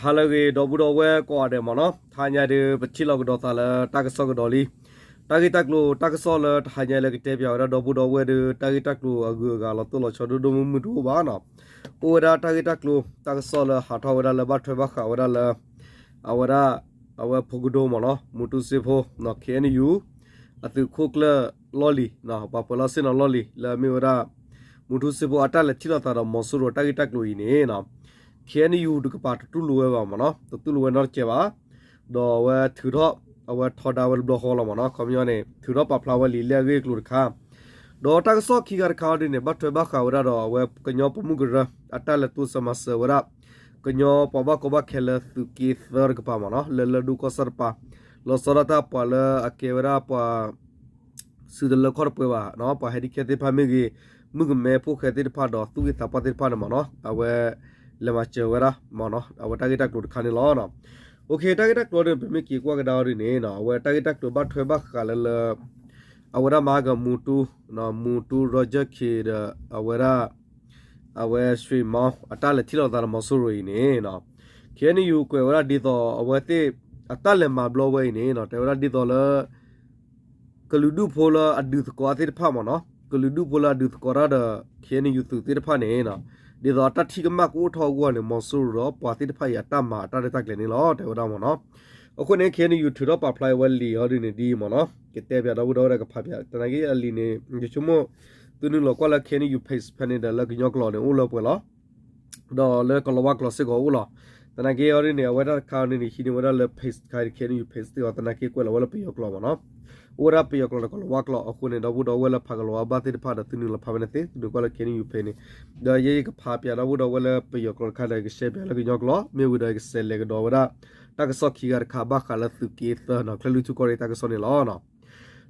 ဟါလၢအဂ့ၤ ဒီပုၢ်ဒီဝဲၢ်ကိးဂၤဒဲးမ့ၢ်နီၤ, တဟါညါဒုး ပထံၣ်လိာ်ကဒီးသးလၢတၢ်ကစီၣ်ကဒီးလံ. တၢ်ဂ့ၢ်တၢ်ကျိၤတၢ်ကစီၣ်လၢတဟါညါလၢကတဲပၠးဝဲဒၣ်ဒီပုၢ်ဒီဝဲၢ်ဒီး တၢ်ဂ့ၢ်တၢ်ကျိၤအဂုၤအဂၤလီၤတိၢ်လီၤဆီဒိၣ်ဒိၣ်မုၢ်မုၢ်တအိၣ်ဘၣ်နီၤ. အိၣ်ဝဲဒၣ်တၢ်ဂ့ၢ်တၢ်ကျိၤတၢ်ကစီၣ်လၢဟးထီၣ်ဝဲဒၣ်လၢဘၣ်ထွဲဘၣ်ဃးဝဲဒၣ်လၢ အဝဲဒၣ် အဝဲဖိကဒိမ့ၢ်နီၤ, မူတူစ့ဖိ ခ့ၣ်အဲၣ်ယူၣ် အသုးခိၣ်ကျၢၢ်လီၢ်လံၤ, ပှၤပၢၤလီၢ်ဆ့ၣ်နီၤလီၢ်လံၤ လၢအမ့ၢ်ဝဲဒၣ် မူတူစ့ဖိအတၢ်လဲၤထံၣ်လိာ်သးဒီးမီၤစိရိၤတၢ်ဂ့ၢ်တၢ်ကျိၤအံၤန့ၣ် ခ့ၣ်အဲၣ်ယူၣ် တကပၤတတူၢ်လိာ်ဝဲဘၣ်မ့ၢ်နီၤ, တတူၢ်လိာ်ဝဲနီတစဲးဘၣ်. ဒီးအဝဲထုးထီၣ် အဝဲထီဒါဝဲတဘျီဃီလီၤမ့ၢ်နီၤ, ခီပညီန့ၣ် ထုးထီၣ်ပာ်ဖျါဝဲလံာ်လဲၢ်အဂ့ၢ်အကျိၤတခါ ဒီးတၢ်ကစီၣ်ခံခါတခါအံၤဒ်န့ၣ် ဘၣ်ထွဲဘၣ်ဃးဝဲဒၣ်ဒီးအဝဲကညီပိာ်မုၣ်ကရၢ အတၢ်လဲၤတိစၢၤမၤစၢၤဝဲဒၣ် ကညီပှၤဘၣ်ကီဘၣ်ခဲလၢသုးက့သၢတကပၤမ့ၢ်နီၤ, လၢလၢဒိၣ်ကီၢ်ဆၣ်တပၤ, လီၤဆီဒၣ်တၢ်ပှၤလၢအကဲဝဲဒၣ်ပှၤ စုတလၢခီၣ်တပှဲၤဘၣ်, ပှၤဟဲဒံခဲသ့ၣ်တဖၣ်မ့ၢ်ဂ့ၤ, မုၣ်ကမဲဖိဃဲသ့ၣ်တဖၣ်ဒီးသူၣ်ဂ့ၤသးပှၢ်သ့ၣ်တဖၣ်န့ၣ်မ့ၢ်နီၤ, အဝဲ လဲၤမၤစၢၤဝဲဒၣ်မ့ၢ်နီၤ, အဝဲတၢ်ဂ့ၢ်တၢ်ကျိၤတခါန့ၣ်လီၤ. တၢ်ဂ့ၢ်တၢ်ကျိၤဒ်န့ၣ် ပမ့ၢ်က့ၤကွၢ်ကဒါအီၤဒ်န့ၣ် အဝဲတၢ်ဂ့ၢ်တၢ်ကျိၤဘၣ်ထွဲဘၣ်ဃးလၢလၢ အဝဲဒၣ်မၤကမူတူ, မူတူ Roger Khin ဒီး အဝဲဒၣ် အဝဲ ရွှေမောင် အတၢ်လဲၤထံၣ်လိာ်သးဒီးမီၤစိရိၤအံၤန့ၣ် ခ့ၣ်အဲၣ်ယူၣ် ကွဲးဝဲဒၣ်ဒ်သိးအဝဲသ့ၣ် အတၢ်လဲၤမၤဘျီဝဲအံၤန့ၣ် တဲဝဲဒၣ်ဒ်သိးလၢ ကလုာ်ဒူၣ်ဖိလၢအဒုးသကိးသ့ၣ်တဖၣ်မ့ၢ်နီၤ, ကလုာ်ဒူၣ်ဖိလၢအဒုးသကိးတၢ်ဒီး ခ့ၣ်အဲၣ်ယူၣ် သုးသ့ၣ်တဖၣ်န့ၣ် ဒ်သိးအတၢ်ထံၣ်ကမၣ်ကအိၣ်ထီၣ်အဂီၢ်န့ၣ် မီၤစိရိၤဒီးပှၤသ့ၣ်တဖၣ်အံၤအတၢ်မၤအတၢ်ရဲၣ်တၢ်ကျဲၤန့ၣ်လီၤ တဲဝဲဒၣ်မ့ၢ်နီၤ. အဃိန့ၣ် ခ့ၣ်အဲၣ်ယူၣ် ထုးထီၣ်ပာ်ဖျါဝဲလံာ်အီၤဒ်န့ၣ်ဒ်အံၤမ့ၢ်နီၤ, ကတဲပၠးဒီပုၢ်ဒီဝဲၢ်ဒီးကဖးပၠး သနာ်က့အလံာ်န့ၣ် ယဆိကမိၣ် သုနုာ်လီၤကွၢ်လၢ ခ့ၣ်အဲၣ်ယူၣ် page ဖဲန့ၣ်ဒီး လၢကညီကျိာ်န့ၣ်အိၣ်လၢပှဲၤလီၤ ဒီးလၢကလီၤဝါကျိာ်စ့ၢ်ကီးအိၣ်လီၤ. သနာ်က့အီၤဒ်န့ၣ် အဝဲတၢ်တခါအီၤဒ်န့ၣ် ဟံးန့ၢ်ဝဲဒၣ်လၢ page တခါ ခ့ၣ်အဲၣ်ယူၣ် page သ့ၣ်အီၤ သနာ်က့ကွဲးလီၤဝဲလၢပယီၤကျိာ်မ့ၢ်နီၤ, အိၣ်ဝဲဒၣ်ပယီၤကျိာ်ဒီးကလီၤဝါကျိာ်အဃိန့ၣ် ဒီပုၢ်ဒီဝဲၢ်လၢဖးကလီၤဝါဘၣ်သ့ၣ်တဖၣ်ဒီး သုနုာ်လီၤဖးဝဲန့ၣ်သ့ သုနုာ်ကွၢ်လၢ ခ့ၣ်အဲၣ်ယူၣ် page န့ၣ်, ဒီးယဲယကဖးပၠးဒီပုၢ်ဒီဝဲၢ်လၢပယီၤကျိာ်တခါဒီး ယကရှဲပၠးလၢကညီကျိာ် မ့ၢ်ဝံၤဒီးယကစးလဲၤကဒီးဝဲဒၣ် တၢ်ကစီၣ်ခံဂၤတခါ ဘၣ်ဃးလၢသုးက့သၢနီၤ ချၢၣ်လွံၢ်ထူၣ်ကီၢ်ရ့ၣ်တၢ်ကစီၣ်န့ၣ်လီၤ.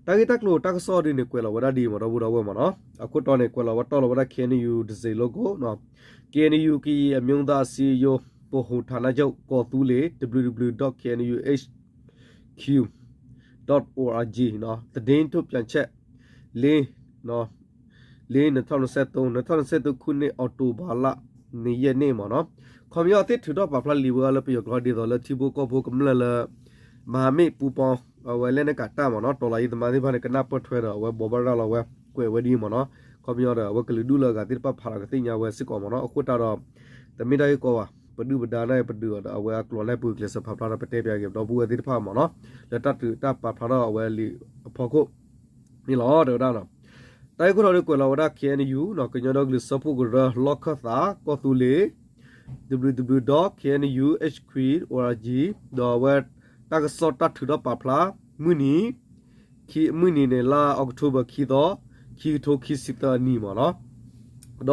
တၢ်ဂ့ၢ်တၢ်ကျိၤတၢ်ကစီၣ်ဒ်န့ၣ် ကွဲးလီၤဝဲဒၣ်ဒ်အံၤမ့ၢ်ဒီပုၢ်ဒီဝဲၢ်မ့ၢ်နီၤ, အခိၣ်တီန့ၣ် ကွဲးလီၤဝဲတီၢ်လီၤဝဲဒၣ် ခ့ၣ်အဲၣ်ယူၣ် တစ့း logo, ခ့ၣ်အဲၣ်ယူၣ် ကရင်အမျိုးသားအစည်းအရုံး ဗဟိုဌာနချုပ် ကော့သူလ့ၤ www dot K N U H Q dot org သတင်းထုတ်ပြန်ချက် လေး လေး နှစ်ထောင်နှစ်ဆယ့်သုံး နှစ်ထောင်နှစ်ဆယ့်သုံးခုနှစ် အောက်တိုဘာလ နှစ်ရက်နေ့မ့ၢ်နီၤ, ခီပညီသ့ၣ်ထုးထီၣ်ပာ်ဖျါလံာ်ဝဲလၢပယီၤကျိာ်ဒ်သိးလၢထံဖိကီၢ်ဖိကမျၢၢ်လၢ မဟာမိတ်ပူးပေါင်း အဝဲလက်နက်ကိုင်တပ်မ့ၢ်နီၤ တော်လှန်ရေးသမားသ့ၣ်တဖၣ်န့ၣ် ကနၢ်ပၢၢ်ထွဲဒီးအဝဲဘိးဘၣ်ရၤလီၤဝဲ ကွဲးဝဲဒ်အံၤမ့ၢ်နီၤ, ခီပညီဒီးအဝဲကလုာ်ဒူၣ်လၢအဂၤသ့ၣ်တဖၣ်ဖးလီၤကသ့ၣ်ညါဝဲစ့ၢ်ကီးမ့ၢ်နီၤ, အဃိတၢ်ဒီး တမ့ၢ်တၢ်ဂ့ၢ်ကီဘၣ်, ပဒုၣ်ပဒါန့ၣ် ပဒုးအီၤဒီးအဝဲအကျိာ်န့ၣ် ပကျဲးစၢးဖးဖျါဒီးပတဲပၠးက့ၤဒီပုၢ်ဝဲၢ်သ့ၣ်တဖၣ်မ့ၢ်နီၤ, လၢတၢ်ထုးတၢ်ပာ်ဖျါထီၣ်အဝဲလံာ်အဖီခိၣ်န့ၣ်လီၤ တဲဝဲဒၣ်နီၤ. တၢ်ဂ့ၢ်ခိၣ်တီဒ်ကွဲးလီၤဝဲဒၣ် ခ့ၣ်အဲၣ်ယူၣ် ကညီဒီကလုာ်စၢဖှိၣ်ကရၢ လီၢ်ခၢၣ်သး ကီၢ်သူလ့ၤ www dot K N U H Q dot org ဒီးအဝဲတၢ်ကစီၣ်တၢ်ထုးထီၣ်ပာ်ဖျါ မုၢ်နံၤ ခံ မုၢ်နံၤန့ၣ် လါအီးကထိဘၢၣ် ခံသီ ခံကထိခံဆံသၢအနံၤမ့ၢ်နီၤ, ဒီ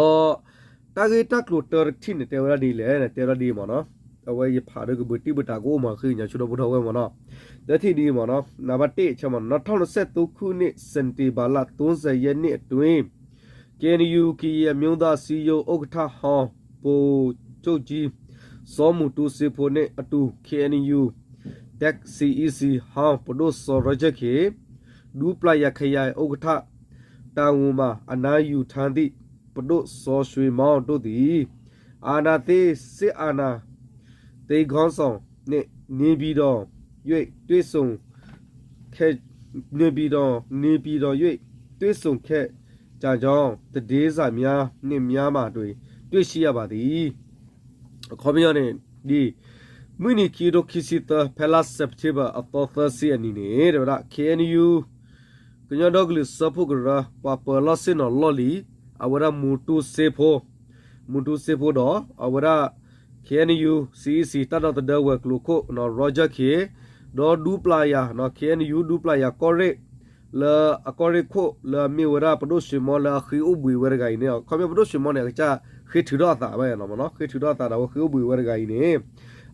းတၢ်ဂ့ၢ်တၢ်ကျိၤတၢတထံၣ်န့ၣ် တဲဝဲဒၣ်ဒ်လဲၣ်န့ၣ် တဲဝဲဒၣ်ဒ်အံၤမ့ၢ်နီၤ, အဝဲယဖးဒီးကဘုးတံၢ်ဘုးတၢ်ကအိၣ်မး ဃ့ကညးဆူဒီပုၢ်ဒီဝဲၢ်မ့ၢ်နီၤ, တၢထံၣ်ဒ်အံၤမ့ၢ်နီၤ, နံပါတ်တစ် အဆၢမ့ၢ်နီၤ နှစ်ထောင်နှစ်ဆယ့်သုံးခုနှစ် စက်တင်ဘာလ သုံးဆယ့် ရက်နေ့အတွင်း KNU ကရင်အမျိုးသားအစည်းအရုံး ဥက္ကဋ္ဌဟောင်း ဗိုလ်ချုပ်ကြီး စောမူတူးစ့ဖိ နှင့်အတူ KNU တပ် CEC ဟောင်း ပဒိၣ်စီၤ Roger Khin ဒူပျၢ်ယၤခရိုင် ဥက္ကဋ္ဌ တာဝန်မှာ အနားယူထားသည့် ပဒိၣ်စီၤရွှေမောင် တို့သည် အာဏာသိမ်း စစ်အာဏာသိမ်းခေါင်းဆောင်နှင့် နေပြည်တော် တွေ့ဆုံခဲ့ နေပြည်တော် နေပြည်တော် တွေ့ဆုံခဲ့ကြကြောင်း သတင်းစာများနှင့် များမှာတွင် တွေ့ရှိရပါသည်။ အခီပညီန့ၣ် ဒ် မုၢ်နံၤခံကထိခံဆံသၢ ဖဲလါ September အသီသၢဆံအနံၤန့ၣ် တဲဝဲဒၣ် KNU ကညီဒီကလုာ်စၢဖှိၣ်ကရၢ ပှၤပၢၤလီၢ်ဆ့ၣ်နီၤလီၢ်လံၤ အဝဲဒၣ်မူတူစ့ဖိ မူတူစ့ဖိဒီး အဝဲဒၣ် KNU CEC တၢ်ဒီသဒၢဝဲၤကျိၤခိၣ် Roger Khin ဒီးဒူပျၢ်ယၤ KNU ဒူပျၢ်ယၤကီၢ်ရ့ၣ် လၢအကီၢ်ရ့ၣ်ခိၣ် လၢအမ့ၢ်ဝဲဒၣ်ပဒိၣ်ရွှေမောင် လၢအဃ့အိၣ်ဘှံးဝဲတဂၤအံၤန့ၣ် ခီပညီပဒိၣ်ရွှေမောင်န့ၣ် အကစၢ်ဃ့ထုးထီၣ်အသးဝဲနီၤမ့ၢ်နီၤ ဃ့ထုးထီၣ်အသးဒီးအဝဲဃ့အိၣ်ဘှံးဝဲတဂၤအံၤန့ၣ်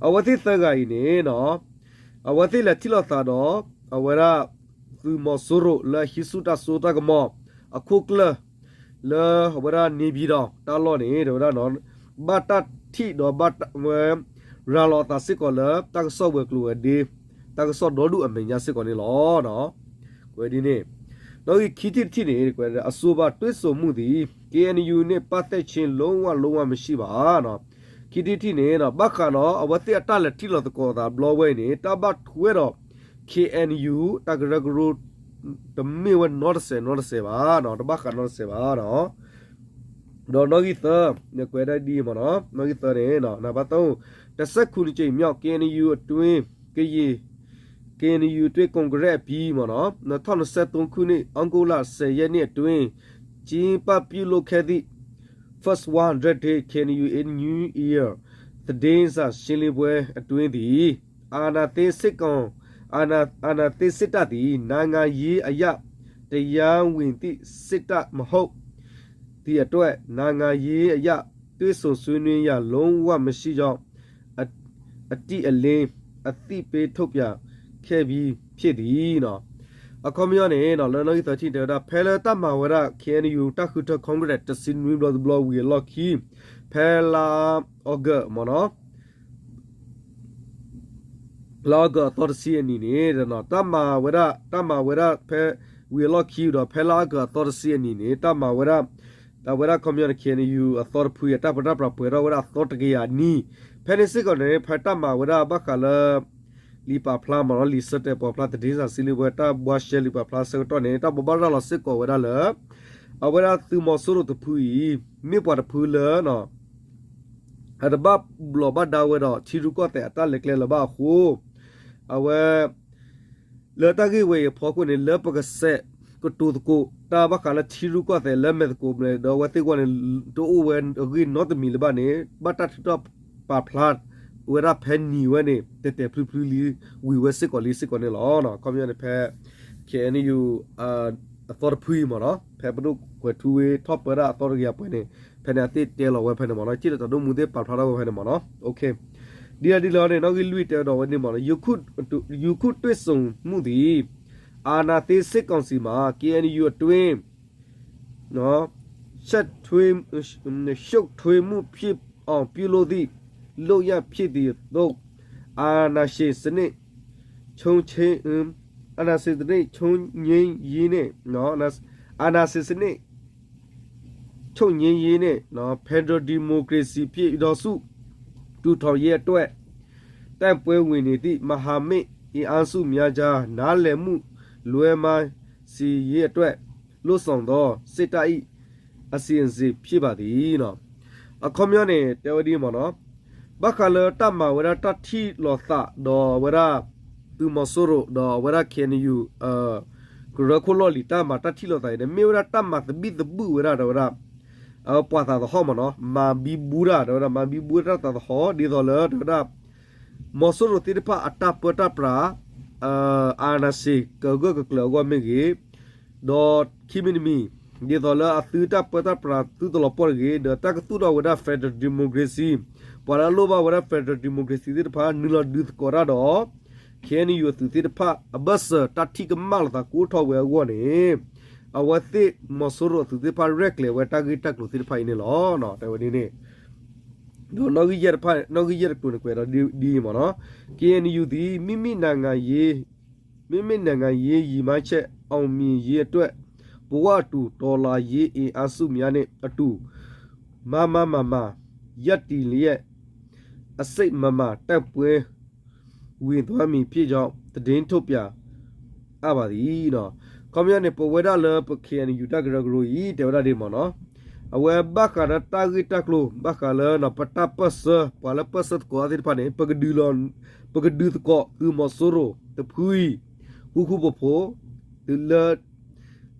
အဝဲသ့ၣ်သၢဂၤအံၤန့ၣ် အဝဲသ့ၣ်လဲၤထံၣ်လိာ်သးဒီး အဝဲဒၣ် သုးမီၤစိရိၤလၢအဟံးဆူၣ်တၢ်စိတၢ်ကမီၤ အခိၣ်ကျၢၢ် လၢအဝဲဒၣ် နေပြည်တော် တၢ်လီၢ်န့ၣ် တဲဝဲဒၣ် ဘၣ်တၢ်ထံၣ်ဒီးဘၣ်ဝဲ ရၤလီၤအသးစ့ၢ်ကီးလၢ တၢ်ကစီၣ်ဝဲၤကျိၤဝဲၤဒ့ တၢ်ကစီၣ်ဒီဒူၣ်အမဲာ်ညါစ့ၢ်ကီးန့ၣ်လီၤ. ကွဲးဒ်န့ၣ် ဒီးဂ့ၢ်ခံထံၣ်တထံၣ်န့ၣ် ကွဲး အဆိုပါတွေ့ဆုံမှုသည် KNU နှင့်ပတ်သက်ခြင်း လုံးဝ လုံးဝ မရှိပါ နော်။ ခံထံၣ်တထံၣ်န့ၣ် ဘၣ်ဃးဒီး အဝဲသ့ၣ်အတၢ်လဲၤထံၣ်လိာ်သကိးသးဘျီဝဲအံၤန့ၣ် တၢ်ဘၣ်ထွဲဒီး K N U တၢ်ကရၢကရိ တမ့ၢ်ဝဲနီတစဲးနီတစဲးဘၣ်, တဘၣ်ဃးနီတစဲးဘၣ်. ဒီးနီၣ်ဂံၢ်သၢ နကွဲးဒၣ်ဒ်အံၤမ့ၢ်နီၤ, နီၣ်ဂံၢ်သၢန့ၣ် နဘၣ်သ တဆယ့်ခုနစ်ကြိမ်မြောက် K N U အတွင်း ကရင် K N U အတွင်း ကွန်ကရက်အပြီးမ့ၢ်နီၤ, နှစ်ထောင့်နှစ်ဆယ့်သုံးခုနှစ် ဩဂုတ်လ ဆယ်ရက်နေ့အတွင်း ကျင်းပပြုလုပ်ခဲ့သည့် First one hundred day K N U in New Year သတင်းစာရှင်းလင်းပွဲအတွင်းသည် အာဏာသိမ်းစစ်ကောင် အာဏာ အာဏာသိမ်းစစ်တပ်သည် နိုင်ငံရေးအရ တရားဝင်သည့်စစ်တပ်မဟုတ်သည့်အတွက် နိုင်ငံရေးအရ တွေ့ဆုံဆွေးနွေးရန် လုံးဝမရှိကြောင်း အ အတိအလင်း အသိပေးထုတ်ပြန်ခဲ့ပြီးဖြစ်သည်. အခီပညီန့ၣ် လၢနီၣ်ဂံၢ်သၢထံၣ်တဲဝဲဒၣ် ဖဲလၢတၢ်မၤဝဲဒၣ် K N U တၢ်ဃုထၢ Congress တဆံနွံဘျီတဘျီဝံၤအလီၢ်ခံ ဖဲလါအီကူးမ့ၢ်နီၤ လါအီကူးအသီတဆံအနံၤန့ၣ် တၢ်မၤဝဲဒၣ် တၢ်မၤဝဲဒၣ်ဖဲ ဝံၤအလီၢ်ခံဒီး ဖဲလါအီကူးအသီတဆံအနံၤန့ၣ် တၢ်မၤဝဲဒၣ် အဝဲဒၣ်ခီပညီန့ၣ် K N U အသီတဖုအံၤ တၢ်ပၢတၢ်ပြးပှဲၤထီၣ်ဝဲဒၣ်အသီတကယၤနံၣ်, ဖဲန့ၣ်စ့ၢ်ကီးန့ၣ် ဖဲတၢ်မၤဝဲဒၣ်ဘၣ်ဃးလၢ လံာ်ပာ်ဖျါမ့ၢ်နီၤ လံာ်ဆၢတဲာ်ပာ်ဖျါ သတင်းစာရှင်းလင်းပွဲ တၢ်ဘှါရှဲလံာ်ပာ်ဖျါဆၢကတီၢ်န့ၣ် တၢ်ဘိးဘၣ်ရၤလီၤစ့ၢ်ကီးဝဲဒၣ်လၢ အဝဲဒၣ်သုးမီၤစိရိၤတဖုအံၤ မ့ၢ်ပှၤတဖုလၢ အတဘၣ်ဘျီးဘၣ်ဒါဝဲဒီး ထံရူၢ်ကီၢ်သဲးအတၢ်လဲၤကျဲလၢၤဘၣ်အဃိ အဝဲ လၢတၢ်ဂ့ၢ်ဝဲအံၤအဖီခိၣ်န့ၣ် လၢပကစဲးကတိၤသကိး တၢ်ဘၣ်ဃးလၢထံရူၢ်ကီၢ်သဲးလၢမဲာ်သကိးဘျဲး ဒီးအဝဲသ့ၣ်အဂီၢ်န့ၣ် တအိၣ်ဝဲအဂ့ၢ်နီတမံၤလၢၤဘၣ်န့ၣ် ဘၣ်တၢ်ထုးထီၣ်ပာ်ဖျါဝဲဒၣ်ဖဲနံၤဝဲန့ၣ် တဲာ်တဲာ်ဖျုဖျုလံ ဝံၤဝဲစ့ၢ်ကီးလံစ့ၢ်ကီးန့ၣ်လီၤ. ခီပညီန့ၣ် ဖဲ K N U အသီတဖုအံၤမ့ၢ်နီၤ ဖဲပဒိၣ်ကွဲးထူဝ့ထီၣ်ပၢဒၣ်အသီတကယၤပှဲၤန့ၣ် ဖဲန့ၣ်အသ့ၣ်တဲလီၤဝဲဖဲန့ၣ်မ့ၢ်နီၤ က့ၣ်လီၤတၢ်ဒိၣ်မူသ့ၣ်ပာ်ဖျါထီၣ်ဝဲဖဲန့ၣ်မ့ၢ်နီၤ ဒ်လဲၣ်ဒ်လဲၣ်န့ၣ် နီၣ်ဂံၢ်လွံၢ်တဲဒီးဝဲန့ၣ်မ့ၢ်နီၤ ယခုတွေ့ဆုံမှုသည် အာဏာသိမ်းစစ်ကောင်စီမှ K N Uအတွင်း ရှုပ်ထွေးမှုဖြစ်အောင်ပြုလုပ်သည့်လုပ်ရပ်ဖြစ်သည့်သို့ အာဏာရှင်စနစ် ချုပ်ငြိမ်းအာဏာရှင်စနစ်ချုပ်ငြိမ်းရေးနဲ့နော်အာဏာရှင်စနစ်ချုပ်ငြိမ်းရေးနဲ့နော် Federal Democracy ပြည်ထောင်စုထူထောင်ရေးအတွက်တိုက်ပွဲဝင်နေသည့်မဟာမိတ်အင်အားစုများကြားနားလည်မှုလွဲမှားစေရေးအတွက်လုပ်ဆောင်သောစစ်တပ်၏အစီအစဉ်ဖြစ်ပါသည်အခီပညီန့ၣ် တဲဝဲဒ်မ့ၢ်နီၤ ဘၣ်ဃးလၢတၢ်မၤဝဲဒၣ်တၢ်ထံၣ်လိာ်သးဒီးဝဲဒၣ် သုးမီၤစိရိၤ ဒီးအဝဲဒၣ် K N U ကရၢခိၣ်လီၢ်လံၤ တၢ်မၤတၢ်ထံၣ်လိာ်သးအံၤန့ၣ် မ့ၢ်ဝဲဒၣ်တၢ်မၤသဘံၣ်သဘုၣ်ဝဲဒၣ်ဒီးဝဲဒၣ် ပှၤသးသဟီၣ်မ့ၢ်နီၤ မၤဘံဘူတၢ် ဒီးဝဲဒၣ် မၤဘံဘူတၢ်သးသဟီၣ် ဒ်သိးလၢ ဒီးဝဲဒၣ် မီၤစိရိၤသ့ၣ်တဖၣ်အတၢ်ပၢတၢ်ပြး အာဏာရှင် ကဂၢၢ်ကကျၢၤအဂီၢ်မ့ၢ်ဂ့ၤ ဒီးခံမံၤတမံၤ ဒ်သိးလၢအသုတၢ်ပၢတၢ်ပြးသုတလီၤပှီၢ်တဂ့ၤ ဒီးတၢ်ကသူၣ်ထီၣ်ဝဲဒၣ် Federal Democracy ပှၤလၢအလိၣ်ဘၣ်ဝဲဒၣ် Federal Democracy သ့ၣ်တဖၣ် နုာ်လီၤဒုးသကိးတၢ်ဒီး K N U အသုးသ့ၣ်တဖၣ် အဘၢၣ်စၢၤတၢ်ထံၣ်ကမၣ်လိာ်သးကအိၣ်ထီၣ်ဝဲအဂီၢ်န့ၣ် အဝဲသ့ၣ်မီၤစိရိၤအသုးသ့ၣ်တဖၣ် ရဲၣ်ကျဲၤဝဲတၢ်ဂ့ၢ်တၢ်ကျိၤသ့ၣ်တဖၣ်အံၤန့ၣ်လီၤ. တဲဝဲဒ်န့ၣ် ဒီးနီၣ်ဂံၢ်ယဲၢ်တဖၣ် နီၣ်ဂံၢ်ယဲၢ်တကျိၤန့ၣ် ကွဲးဒီးဒ်အံၤမ့ၢ်နီၤ K N U သည် မိမိနိုင်ငံရေး မိမိနိုင်ငံရေးရည်မှန်းချက်အောင်မြင်ရေးအတွက် ဘဝတူ တော်လှန်ရေးအင်အားစုများနှင့်အတူ မားမားမၤမၤ ရပ်တည်လျက် အစိတ်မမာတိုက်ပွဲဝင်သွားမည်ဖြစ်ကြောင်း သတင်းထုတ်ပြန်အပ်ပါသည် ခီပညီန့ၣ် ပဝဲဒၣ်လၢပ K N U တၢ်ကရၢကရိအံၤ တဲဝဲဒၣ်ဒ်မ့ၢ်နီၤ အဝဲဘၣ်ဃးဒီးတၢ်ဂ့ၢ်တၢ်ကျိၤ ဘၣ်ဃးလၢ ပတၢ်ပၢၢ်ဆၢ ပှၤလၢပၢၢ်ဆၢသကိးသ့ၣ်တဖၣ်န့ၣ် ပကဒုးလီၤ ပကဒုးသကိးသုးမီၤစိရိၤတဖုအံၤ ဃူဃူဖိးဖိး လၢ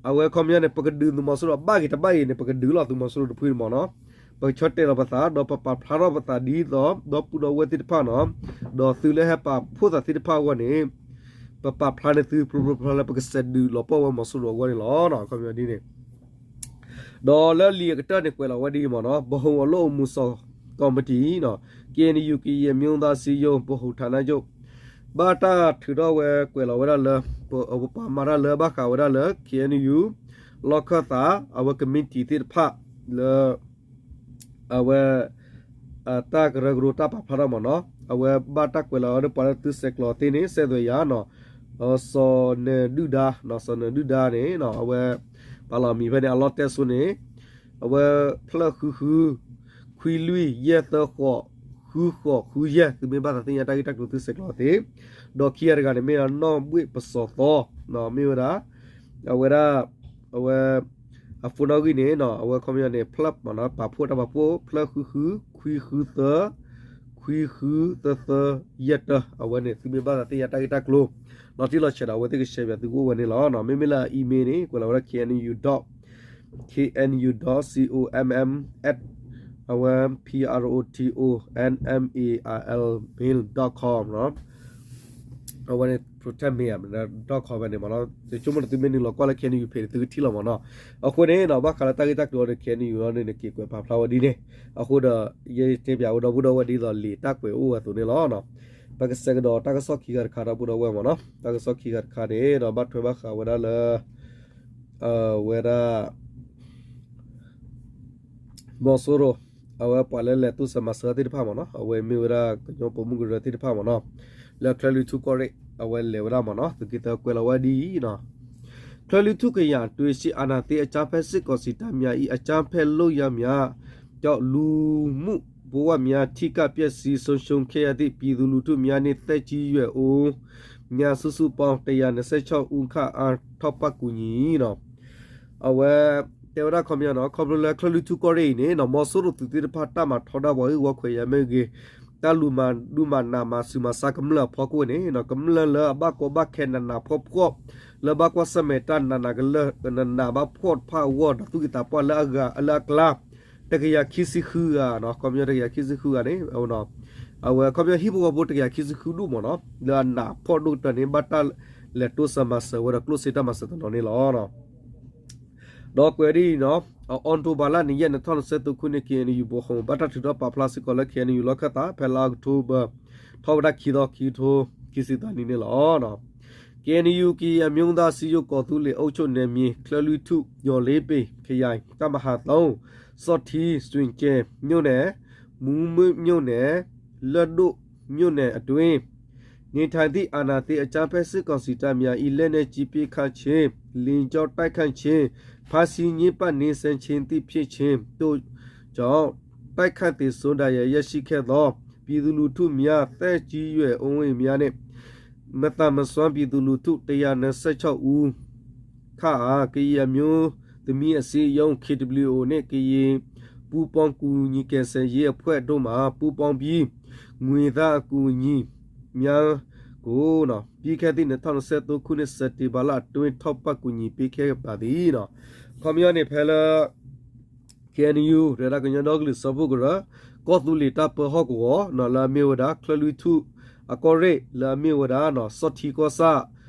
အဝဲခီပညီန့ၣ် ပကဒုးသုးမီၤစိရိၤ ဘၣ်ဂ့ၤတဘၣ်ဂ့ၤန့ၣ် ပကဒုးလီၤသုးမီၤစိရိၤတဖုန့ၣ်မ့ၢ်နီၤ ပကဆီၣ်တဲာ်လီၤပသး ဒီးပပာ်ဖျါထီၣ်ပသးဒ်သိး ဒီပုၢ်ဒီဝဲၢ်သ့ၣ်တဖၣ်နီၤ ဒီးသုးလၢဟဲပာ်ဖှိၣ်သးသ့ၣ်တဖၣ်အဂီၢ်န့ၣ် ပပာ်ဖျါန့ၢ်သု ဖျိဖျိဖျါဖျါလၢပကစဲးဒုးလီၤပှီၢ်ဝဲမီၤစိရိၤအဂီၢ်န့ၣ်လီၤ. ခီပညီဒ်န့ၣ် ဒီးလၢလံာ်အကတၢၢ်န့ၣ် ကွဲးလီၤဝဲဒ်အံၤမ့ၢ်နီၤ ဗဟိုအလုပ်အမှုဆောင်ကော်မတီ K N U ကရင်အမျိုးသားအစည်းအရုံး ဗဟိုဌာနချုပ် ဘၣ်တၢ်ထုးထီၣ်ဝဲကွဲးလီၤဝဲဒၣ်လၢ ပပာ်မၤတၢ်လၢဘၣ်ဃးဝဲဒၣ်လၢ K N U လီၢ်ခၢၣ်သး အဝဲကမံးတံာ်သ့ၣ်တဖၣ်လၢ အဝဲ တၢ်ကရၢကရိတၢ်ပာ်ဖျါထီၣ်မ့ၢ်နီၤ အဝဲဘၣ်တၢ်ကွဲးလီၤဝဲဒၣ်ပှၤလၢသုးဆဲးကျိးသ့ၣ်န့ၣ် စဲးသွဲးယၤနီၤ စီၤနၢၤဒုၣ်ဒါ စီၤနၢၤဒုၣ်ဒါန့ၣ် အဝဲ ပာ်လီၤမံၤဖဲန့ၣ် အလီၢ်တဲစိန့ၣ် အဝဲဖျၢၣ်ဃုဃု ခွံလွံၢ် ယဲၢ်သၢဃိး ဃုဃိးဃုယဲၢ် သုမ့ၢ်ဘၣ်သးသ့ၣ်ညါတၢ်ဂ့ၢ်တၢ်ကျိၤသုဆဲးကျိးသ့, ဒီးခံဂၤတဂၤန့ၣ်မ့ၢ်နီၢ်ဘှ့ၣ်ပစီၤသီ, မ့ၢ်ဝဲဒၣ် အဝဲဒၣ် အဝဲ အphoneနီၣ်ဂံၢ်န့ၣ် အဝဲခီပညီန့ၣ် ဖျၢၣ်မ့ၢ်နီၤ ပာ်ဖှိၣ်တၢ်ပာ်ဖှိၣ် ဖျၢၣ်ဃုဃု ခွံဃုသၢ ခွံဃုသၢသၢယဲၢ်တၢ, အဝဲန့ၣ် သုမ့ၢ်ဘၣ်သးသ့ၣ်ညါတၢ်ဂ့ၢ်တၢ်ကျိၤ လီၤတံၢ်လီၤဆဲးဒီး အဝဲသ့ၣ်ကဆှၢပၠးသုကအိၣ်ဝဲန့ၣ်လီၤ. မ့မ့ၢ်လၢအemailန့ၣ် ကွဲးလီၤဝဲဒၣ် K N U dot K N U dot C O M M at အဝဲ P R O T O N M A I L mail dot com အဝဲန့ၣ် protect mail dot com ဖဲန့ၣ်မ့ၢ်နီၤ, ယဆိကမိၣ်န့ၣ် သုမ့ၢ်နုာ်လီၤကွၢ်လၢ K N U page န့ၣ် သုကထံၣ်လီၤမ့ၢ်နီၤ. အဃိန့ၣ်နီၤ ဘၣ်ဃးလၢတၢ်ဂ့ၢ်တၢ်ကျိၤဒီး K N U န့ၣ် နက့ၤကွဲးပာ်ဖျါဝဲဒ်န့ၣ်, အဃိဒီး ယတဲပၠးဝဲဒီပုၢ်ဒီဝဲၢ်ဒ်သိးလံာ်တၢ်ကွဲးအိၣ်ဝဲအသိးန့ၣ်လီၤ. ပကဆဲးကဒီးတၢ်ကစီၣ်ခံဂၤတခါဒီပုၢ်ဒီဝဲၢ်မ့ၢ်နီၤ, တၢ်ကစီၣ်ခံဂၤတခါန့ၣ်ဒီး ဘၣ်ထွဲဘၣ်ဃးဝဲဒၣ်လၢ ဝဲဒၣ် မီၤစိရိၤ အဝဲပှၤလၢလဲၤတိစၢၤမၤစၢၤသ့ၣ်တဖၣ်မ့ၢ်နီၤ, အဝဲမ့ၢ်ဝဲဒၣ်ကညီပိာ်မုၣ်ကရၢသ့ၣ်တဖၣ်မ့ၢ်နီၤ, လၢချၢၣ်လွံၢ်ထူၣ်ကီၢ်ရ့ၣ် အဝဲလဲၤဝဲဒၣ်မ့ၢ်နီၤ, သုးက့သၢကွဲးလီၤဝဲဒ်အံၤနီၤ, ချၢၣ်လွံၢ်ထူၣ်ကယၤတွ့ဆံ အာဏာသိမ်းအကြမ်းဖက်စစ်ကောင်စီတပ်များ၏ အကြမ်းဖက်လုပ်ရပ်များကြောင့် လူမှုဘဝများ ထိခိုက်ပျက်စီးဆုံးရှုံးခဲ့ရသည့် ပြည်သူလူထုများနှင့် သက်ကြီးရွယ်အိုများ စုစုပေါင်း တစ်ရာနှစ်ဆယ့်ခြောက်ဦး ခန့်အား ထောက်ပံ့ကူညီ အဝဲ တဲဝဲဒၣ်ခီပညီနီၤ, ခီဖျိလၢချၢၣ်လွံၢ်ထူၣ်ကီၢ်ရ့ၣ်အံၤန့ၣ်နီၤ, မီၤစိရိၤသုးသ့ၣ်တဖၣ် တၢ်မၤထီဒါပှၤဂ့ၢ်ဝီခွဲးယာ်မ့ၢ်ဂ့ၤ, တၢ်လူၤမၤဒူမၤနးမၤဆူးမၤဆါကမျၢၢ်အဖီခိၣ်န့ၣ်နီၤ, ကမျၢၢ်လၢအဘၣ်ကီဘၣ်ခဲနးနးဖှီၣ်ဖှီၣ်, လၢဘၣ်ကွၢ်ဆၢၣ်မဲာ်တၢ်နးနးကလၢာ် နးနးဘၣ်ဖှီၣ်တဖၣ်အဂီၢ် ဒီးသူၣ်က့သးပှၢ်လၢအဂၤလၢအကျါ တကယၤခံဆံဃုဂၤနီၤ, ခီပညီတကယၤခံဆံဃုဂၤန့ၣ် အဝဲခီပညီဟံၣ်ဖိဃီဖိတကယၤခံဆံဃုဒူၣ်မ့ၢ်နီၤ, လၢအနးဖှီၣ်ဒိၣ်ကတၢၢ်န့ၣ် ဘၣ်တၢ်လဲၤတိစၢၤမၤစၢၤဝဲဒီးကျိၣ်စ့တၢ်မၤစၢၤတနီၤန့ၣ်လီၤ. ဒီးကွဲးဒ်အံၤနီၤ, အီးထိဘၢၣ်လါနံၣ်ယဲၢ် နှစ်ထောင့်နှစ်ဆယ့်သုံးခုနှစ် K N U ဗဟို ဘၣ်တၢ်ထုးထီၣ်ပာ်ဖျါစ့ၢ်ကီးလၢ K N U လီၢ်ခၢၣ်သး ဖဲလါအီးကထိဘၢၣ် ထီၣ်ဝဲဒၣ်ခံသီ ခံကထိခံဆံသၢနံၣ်န့ၣ်လီၤ. K N U ကရင်အမျိုးသားအစည်းအရုံး ကော်သူးလ့ၤအုပ်ချုပ်နယ်မြေ ချၢၣ်လွံၢ်ထူၣ် ညီလ့ပ့ၤ ခရိုင် တပ်မဟာသုံး စောင့်ထီး စွန်ကယ်မြို့နယ် မူးမွတ်မြို့နယ် လၢၢ်ဒိၣ်မြို့နယ်အတွင်း နေထိုင်သည့် အာဏာသိမ်းအကြမ်းဖက်စစ်ကောင်စီတပ်များ၏ လက်နက်ကြီးပစ်ခတ်ခြင်း လေကြောင်းတိုက်ခိုက်ခြင်း ဖမ်းဆီးညှဉ်းပန်းနှိပ်စက်ခြင်းသည့်ဖြစ်စဉ်တို့ကြောင့် ထိခိုက်သေဆုံးဒဏ်ရာရရှိခဲ့သော ပြည်သူလူထုများ သက်ကြီးရွယ်အိုများနှင့် မသန်မစွမ်းပြည်သူလူထု တစ်ရာနှစ်ဆယ့်ခြောက်ဦး ခန့်အား ကရင်အမျိုးသမီးအစည်းအရုံး K W O နှင့် ကရင်ပူးပေါင်းကူညီကယ်ဆယ်ရေးအဖွဲ့တို့မှ ပူးပေါင်းပြီး ငွေသားအကူအညီများကို ပြီးခဲ့သည့် နှစ်ထောင့်နှစ်ဆယ့်သုံးခုနှစ် စက်တင်ဘာလအတွင်း ထောက်ပံ့ကူညီပေးခဲ့ပါသည် ခီပညီန့ၣ် ဖဲလၢ K N U ရဒၣ်ကညီဒီကလုာ်စၢဖှိၣ်ကရၢ ကီၢ်သူလ့ၤတၢ်ပၢဟီၣ်ကဝီၤနီၤ လၢအမ့ၢ်ဝဲဒၣ် ချၢၣ်လွံၢ်ထူၣ်အကီၢ်ရ့ၣ် လၢအမ့ၢ်ဝဲဒၣ်နီၤ စီၣ်ထံကီၢ်ဆၣ်,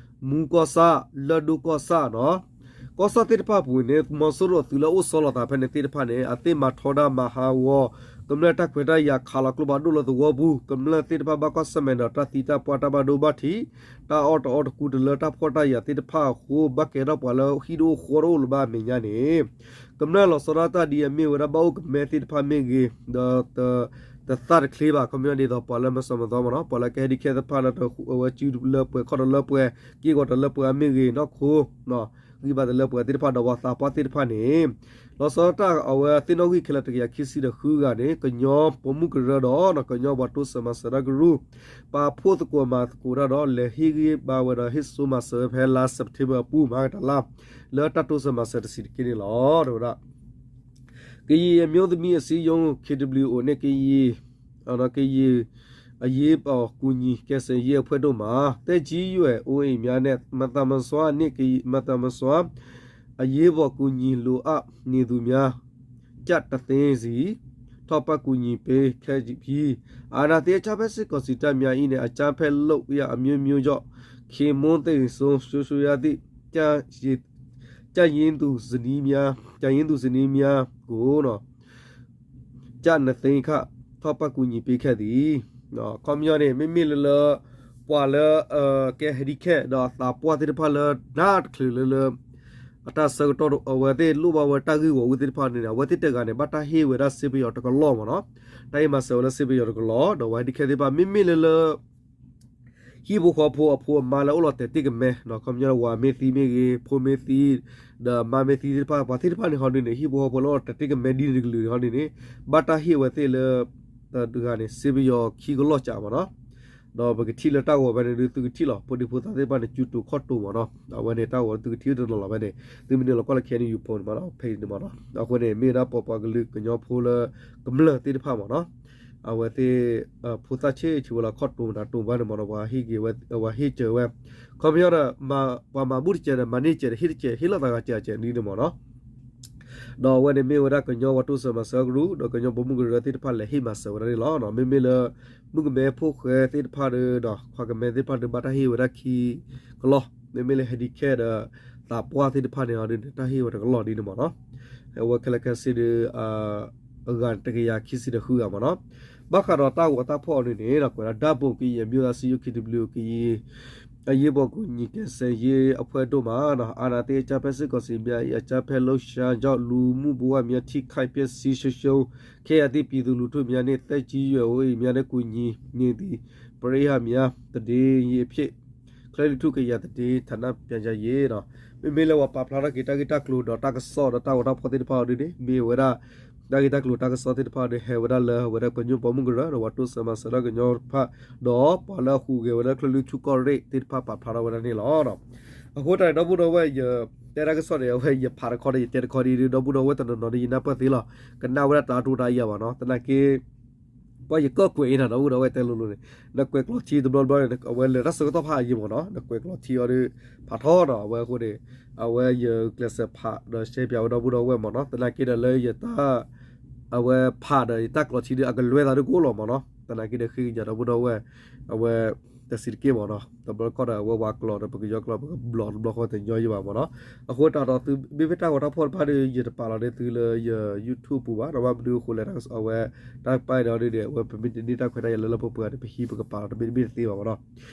မူကီၢ်ဆၣ်, လၢၢ်ဒိၣ်ကီၢ်ဆၣ်နီၤ ကီၢ်ဆၣ်သ့ၣ်တဖၣ်အပူၤန့ၣ် မီၤစိရိၤအသုးလၢအိၣ်ဆီလီၤသးဖဲန့ၣ်သ့ၣ်တဖၣ်န့ၣ် အသ့ၣ်မၤထီဒါမၤဟးဂီၤ ကမျၢၢ်တၢ်ခွဲးတၢ်ယာ်ခးလီၤကျိဖးဒိၣ်လၢသဝီပူၤ ကမျၢၢ်သ့ၣ်တဖၣ်ဘၣ်ကွၢ်ဆၢၣ်မဲာ်ဒီးတၢ်သံတၢ်ပှၢ်တၢ်ဘၣ်ဒိဘၣ်ထံး တၢ်အီၣ်တအီတကူတလၢတၢ်ဖှီၣ်တၢ်ယာ်သ့ၣ်တဖၣ်အဃိ ဘၣ်ကဲထီၣ်ပှၤလၢဟံၣ်တအိၣ်ဃီတအိၣ်လၢၤဘၣ်အမဲာ်ညါန့ၣ် ကမျၢၢ်လီၤဆီဒၣ်တၢ်ဒ်အမ့ၢ်ဝဲဒၣ်ဘၣ်အိၣ်ကမဲသ့ၣ်တဖၣ်မ့ၢ်ဂ့ၤ ဒီး တသၣ်တချ့ဘၣ် ခီပညီဒ်သိးပှၤလၢမၤစၢၤမၤသွဲမ့ၢ်နီၤ ပှၤလၢကဟဲဒံးခဲသ့ၣ်တဖၣ်လၢတဝဲစုတလၢပှဲၤခီၣ်တလၢပှဲၤ က့ၢ်ဂီၤတလၢပှဲၤအမ့ၢ်ဂ့ၤ နီၢ်ခိ ဂံၢ်ဘါတလၢပှဲၤသ့ၣ်တဖၣ် ဒီးပှၤသးပှၢ်သ့ၣ်တဖၣ်န့ၣ် လီၤဆီဒၣ်တၢ်အဝဲသ့ၣ်နီၣ်ဂံၢ်ခဲလၢာ်တကယၤခံဆံဒီးဃုဂၤန့ၣ် ကညီပိာ်မုၣ်ကရၢဒီး ကညီပှၤတိစၢၤမၤစၢၤတၢ်ကရူၢ် ပာ်ဖှိၣ်သကိးမၤသကိးတၢ်ဒီး လဲၤဟ့ၣ်ဂံၢ်ဘါဝဲဒီးဟ့ၣ်စိမၤစၢၤဝဲဖဲလါစဲးပထ့ဘၢၣ်အပူၤမၤကတၢ်လၢ လၢတၢ်တိစၢၤမၤစၢၤတဆံးတက့ၢ်န့ၣ်လီၤ တဲဝဲဒၣ် ကရင်အမျိုးသမီးအစည်းအရုံး K W O န့ၣ် ကရင် ကရင်အရေးပေါ်ကူညီကယ်ဆယ်ရေးအဖွဲ့တို့မှ သက်ကြီးရွယ်အိုအိမ်များနဲ့ မသန်မစွမ်းနှင့် မသန်မစွမ်း အရေးပေါ်ကူညီလိုအပ်နေသူများ ကျပ်တစ်သိန်းစီ ထောက်ပံ့ကူညီပေးခဲ့ပြီး အာဏာသိမ်းအကြမ်းဖက်စစ်ကောင်စီတပ်များ၏ အကြမ်းဖက်လုပ်ရပ်အမျိုးမျိုးကြောင့် ခင်ပွန်းသေဆုံး ဆုံးရှုံးရသည့် ကျပ်ရင်းသူဇနီးများ ကျပ်ရင်းသူဇနီးများကို ကျပ်နှစ်သိန်းခန့် ထောက်ပံ့ကူညီပေးခဲ့သည် ခီပညီန့ၣ် မ့မ့ၢ်လၢလၢ ပှၤလၢ ကဲ handicap ဒီးအသးပှၢ်သ့ၣ်တဖၣ်လၢ နးတချုးလၢလၢ အတၢ်ဆၢကတီၢ် အဝဲသ့ၣ်လိၣ်ဘၣ်ဝဲတၢ်ဂ့ၢ်ဂီၤဝံသ့ၣ်တဖၣ်န့ၣ် အဝဲသ့ၣ်တဂၤန့ၣ် ဘၣ်တၢ်ဟ့ၣ်ဝဲဒၣ်စ့ပယီၤတကလီၢ်မ့ၢ်နီၤ, တၢ်ဟ့ၣ်မၤစၢၤဝဲလၢစ့ပယီၤတကလီၢ် ဒီးအဝဲ handicap သ့ၣ်တဖၣ် မ့မ့ၢ်လၢလၢ ဟံၣ်ဖိဃီဖိအဖိအမါလၢအိၣ်လီၤတဲာ်တ့ၢ်ကမဲ ခီပညီဝၤမ့ၢ်သံမ့ၢ်ဂ့ၤ ဖိမ့ၢ်သံ ဒီးမါမ့ၢ်သံသ့ၣ်တဖၣ် ပှၤသ့ၣ်တဖၣ်န့ၣ်ဟီဒုန့ၣ် ဟံၣ်ဖိဃီဖိလၢအိၣ်လီၤတဲာ်တ့ၢ်ကမဲဒ်န့ၣ်တကလုာ်န့ၣ်ဟီဒုန့ၣ် ဘၣ်တၢ်ဟ့ၣ်ဝဲသ့ၣ်လၢ တဂၤန့ၣ် စ့ပယီၤခံကလီၢ်ကးမ့ၢ်နီၤ. ဒီးပကထံၣ်လၢတၢ်ဂီၤဖဲန့ၣ်ဒုး သုကထံၣ်လီၤ ဖိဒံဖိသၣ်သ့ၣ်တဖၣ်န့ၣ် စုတိၤခီၣ်တိၤမ့ၢ်နီၤ. အဝဲန့ၣ်တၢ်ဂီၤသုကထံၣ်တနီၤလီၤဖဲန့ၣ် သုမ့ၢ်နုာ်လီၤကွၢ်လၢ KNU ဖိန့ၣ်မ့ၢ်နီၤ ဖဲန့ၣ်မ့ၢ်နီၤ. အဃိန့ၣ် မ့ၢ်ဝဲဒၣ်ပပှၤကလုာ်ကညီဖိလၢ ကမျၢၢ်သ့ၣ်တဖၣ်မ့ၢ်နီၤ အဝဲသ့ၣ် ဖိသၣ်ဆံးဆံးဝဲလီၤ ခီၣ်တိၤမတၤတိၤဘၣ်န့ၣ်မ့ၢ်နီၤ ပှၤဟ့ၣ်က့ၤဝဲ ပှၤဟ့ၣ်စၢၤဝဲ ခီပညီဒီး ပှၤမၤဘူၣ်တစဲးဒီး မၤန့ၢ်စဲးဒီး ဟ့ၣ်တစဲး ဟ့ၣ်လီၤသးဂၤစဲးစဲးဒ်န့ၣ်မ့ၢ်နီၤ. ဒီးအဝဲန့ၣ်မ့ၢ်ဝဲဒၣ်ကညီပှၤတိစၢၤမၤစၢၤကရူၢ် ဒီးကညီပိာ်မုၣ်ကရၢသ့ၣ်တဖၣ်လဲၤဟ့ၣ်မၤစၢၤဝဲဒၣ်န့ၣ်လီၤ. မ့မ့ၢ်လၢ မုၣ်ကမဲဖိဃဲသ့ၣ်တဖၣ်ဒီး ခွါကမဲသ့ၣ်တဖၣ်ဒီး ဘၣ်တၢ်ဟ့ၣ်ဝဲဒၣ်ခံကလီၢ် မ့မ့ၢ်လၢ handicap ဒီး သးပှၢ်သ့ၣ်တဖၣ်န့ၣ်အီၤဒ်န့ၣ် တၢ်ဟ့ၣ်ဝဲတကလီၢ်ဒ်န့ၣ်မ့ၢ်နီၤ. အဝဲခဲလၢာ်ခဲဆ့ဒီး အဂၤတကယၤခံဆံဒီးဃုဂၤမ့ၢ်နီၤ. ဘၣ်ဃးဒီးတၢ်ဂီၤတၢ်ဖီၣ်အီၤဒ်န့ၣ် ကွဲးဒၣ် ဓာတ်ပုံ ကရင်အမျိုးသားစည်းရုံး KNU ကရင် အရေးပေါ်ကူညီကယ်ဆယ်ရေးအဖွဲ့တို့မှ အာဏာသိမ်းအကြမ်းဖက်စစ်ကောင်စီများ၏ အကြမ်းဖက်လှုပ်ရှားကြောင့် လူမှုဘဝများထိခိုက်ပျက်စီးဆုံးရှုံးခဲ့ရသည့် ပြည်သူလူထုများနှင့် သက်ကြီးရွယ်အိုများအတွက် ကူညီနေသည့် ပရိဟ်များ သတင်းရင်းဖြစ် ကရင်နီလူထုကရင်သတင်းဌာန ပြန်ကြားရေး မ့မ့ၢ်လၢပှၤပာ်ဖျါထီၣ်က့ၤတၢ်ဂ့ၢ်တၢ်ကျိၤဒီး တၢ်ကစီၣ်ဒီးတၢ်ဂီၤတၢ်ဖီၣ်သ့ၣ်တဖၣ်အီၤဒ်န့ၣ် မ့ၢ်ဝဲဒၣ် တၢ်ဂ့ၢ်တၢ်ကျိၤတၢ်ကစီၣ်သ့ၣ်တဖၣ်အီၤဒ် ဟဲဝဲဒၣ်လၢအဝဲဒၣ်ကညီပိာ်မုၣ်ကရၢ ဒီးပှၤတိစၢၤမၤစၢၤတၢ်ကညီတဖၣ် ဒီးပှၤလၢအဟူးဂဲၤဝဲလၢ ကရၢၢ်လူၢ်ထူၣ်ကီၢ်ရ့ၣ်သ့ၣ်တဖၣ်ပာ်ဖျါထီၣ်ဝဲဒၣ်န့ၣ်လီၤ. အဃိတၢ်န့ၣ် ဒီပုၢ်ဒီဝဲၢ် ယတဲတၢ်ကစီၣ်န့ၣ် အဝဲယဖးတခီဒီး ယတဲတခီဒ် ဒီပုၢ်ဒီဝဲၢ်တနီၤနီၤဒီး ယနၢ်ပၢၢ်သ့လီၤ. ကနၣ်ဝဲဒၣ်တၢ်တိတၢ်ယၤဘၣ်နီၤ သနာ်က့ ပှၤယကီၢ်ကွဲးအံၤနီၤ ဒီပုၢ်ဒီဝဲၢ်တဲလိၤလိၤန့ၣ် နကွဲးကျိးထံတဘျီဘျီန့ၣ် အဝဲလဲၤတၢ်ဆၢကတီၢ်ဖးအယံၤမ့ၢ်နီၤ နကွဲးကျိးထံအီၤဒီး ဖးထီနီၤ အဝဲအဃိန့ၣ် အဝဲယကျဲးစၢးဖးဒီးရှဲပၠးဝဲဒီပုၢ်ဒီဝဲၢ်မ့ၢ်နီၤ သနာ်က့ဒီးလၢယတၢ် အဝဲဖးဒီးယတၢ်ကျိးထံဒီး အကလွဲသးဒ်ကအိၣ်လီၤမ့ၢ်နီၤ သနာ်က့ဒီးဃ့ကညးဒီပုၢ်ဒီဝဲၢ် အဝဲ တဆံးတက့ၢ်မ့ၢ်နီၤ တဘျီခီဒီး အဝဲဝၤကျိာ်ဒီး ပကညီကျိာ် ပကဘျီတဘျီဃီတညီယံၤဘၣ်မ့ၢ်နီၤ အဃိသတးဒီးသုမ့ၢ်ဖဲတၢ်ဂီၤတၢ်ဖီၣ်တဖၣ်ဒီး ယတပာ်လီၤန့ၢ်သုလၢယ YouTube ပူၤဘၣ် ဒီးဘၣ်မနုၤအဃိလဲၣ် အဝဲ တၢ်ပာ်အီၤဒ်န့ၣ် အဝဲပမ့ၢ်တန့ၢ်တၢ်ခွဲးတၢ်ယာ်လၢလၢပှဲၤပှဲၤဒီး ပဟံးပကပာ်လီၤတမ့ၢ်တမ့ၢ်တသ့ဘၣ်မ့ၢ်နီၤ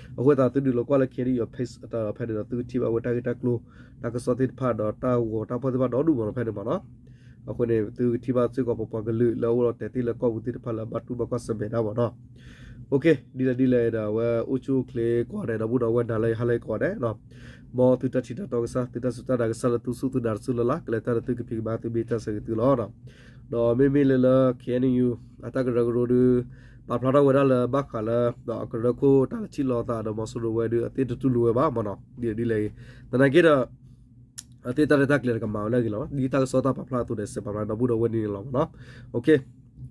အဃိသတးသုနုာ်လီၤကွၢ်လၢ KNU page အဖဲန့ၣ်ဒီး သုကထံၣ်ဘၣ်ဝဲတၢ်ဂ့ၢ်တၢ်ကျိၤ တၢ်ကစီၣ်သ့ၣ်တဖၣ်ဒီးတၢ်ဂီၤတၢ်ဖီၣ်သ့ၣ်တဖၣ်ဒီဒူၣ်မ့ၢ်နီၤ ဖဲန့ၣ်မ့ၢ်နီၤ အဃိန့ၣ် သုကထံၣ်ဘၣ်စ့ၢ်ကီးပပှၤကလုာ်လၢအအိၣ်ဒီးတဲာ်သ့ၣ်လၢကီၢ်ပူၤသ့ၣ်တဖၣ်လၢအဘၣ်တူၢ်ဘၣ်ကီၢ်စၢၤမဲာ်ဒၣ်မ့ၢ်နီၤ ဒ်လဲၣ်ဒ်လဲၣ်ဒီး အဝဲအိၣ်ဆူၣ်အိၣ်ချ့ကိးဂၤဒဲး ဒီပုၢ်ဒီဝဲၢ်နၤလၢယဟါလၢကိးဂၤဒဲး မ်သုတၢ်ထံၣ်တၢ်တီကစၢ် သုတၢ်စူၢ်တၢ်နာ်ကစၢ်လၢသုစူၢ်သုနာ်တစူၢ်လၢ်လၢ် ကလဲၤတၢ်ဒီးသုကဖံးကမၤသုမ့ၢ်တၢ်ဆၢဂ့ၤသုလီၤ. ဒီးမ့မ့ၢ်လၢလၢ KNU အတၢ်ကရၢကရိဒီး ပာ်ဖျါထီၣ်ဝဲဒၣ်လၢဘၣ်ဃးလၢ ကရၢခိၣ်တၢ်လဲၤထံၣ်လိာ်သးဒီးမီၤစိရိၤဝဲဒီး အသ့ၣ်တတူၢ်လိာ်ဝဲဘၣ်မ့ၢ်နီၤ ဒ်လဲၣ်ဒ်လဲၣ်ဂ့ၤ သနာ်က့ဒီး အသ့ၣ်တၢ်ရဲၣ်တၢ်ကျဲၤတကမၤဝဲလၢအဂ့ၤလီၤ. ဒ်တၢ်ကစီၣ်တၢ်ပာ်ဖျါအသိးန့ၣ် စဲးပာ်ဖျါဒီပုၢ်ဒီဝဲၢ်န့ၣ်လီၤမ့ၢ်နီၤ. ဒီ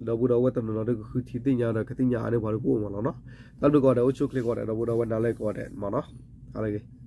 ပုၢ်ဒီဝဲၢ်တနီၤနီၤဒီးကဃုထံသ့ၣ်ညါဒီးကသ့ၣ်ညါအါန့ၢ်ပှၤဒီးကအိၣ်မ့ၢ်နီၤ. တၢ်ဘျုးကိးဂၤဒဲး အိၣ်ဆူၣ်အိၣ်ချ့ကိးဂၤဒဲး ဒီပုၢ်ဒီဝဲၢ်နၤလၢကိးဂၤဒဲးမ့ၢ်နီၤ.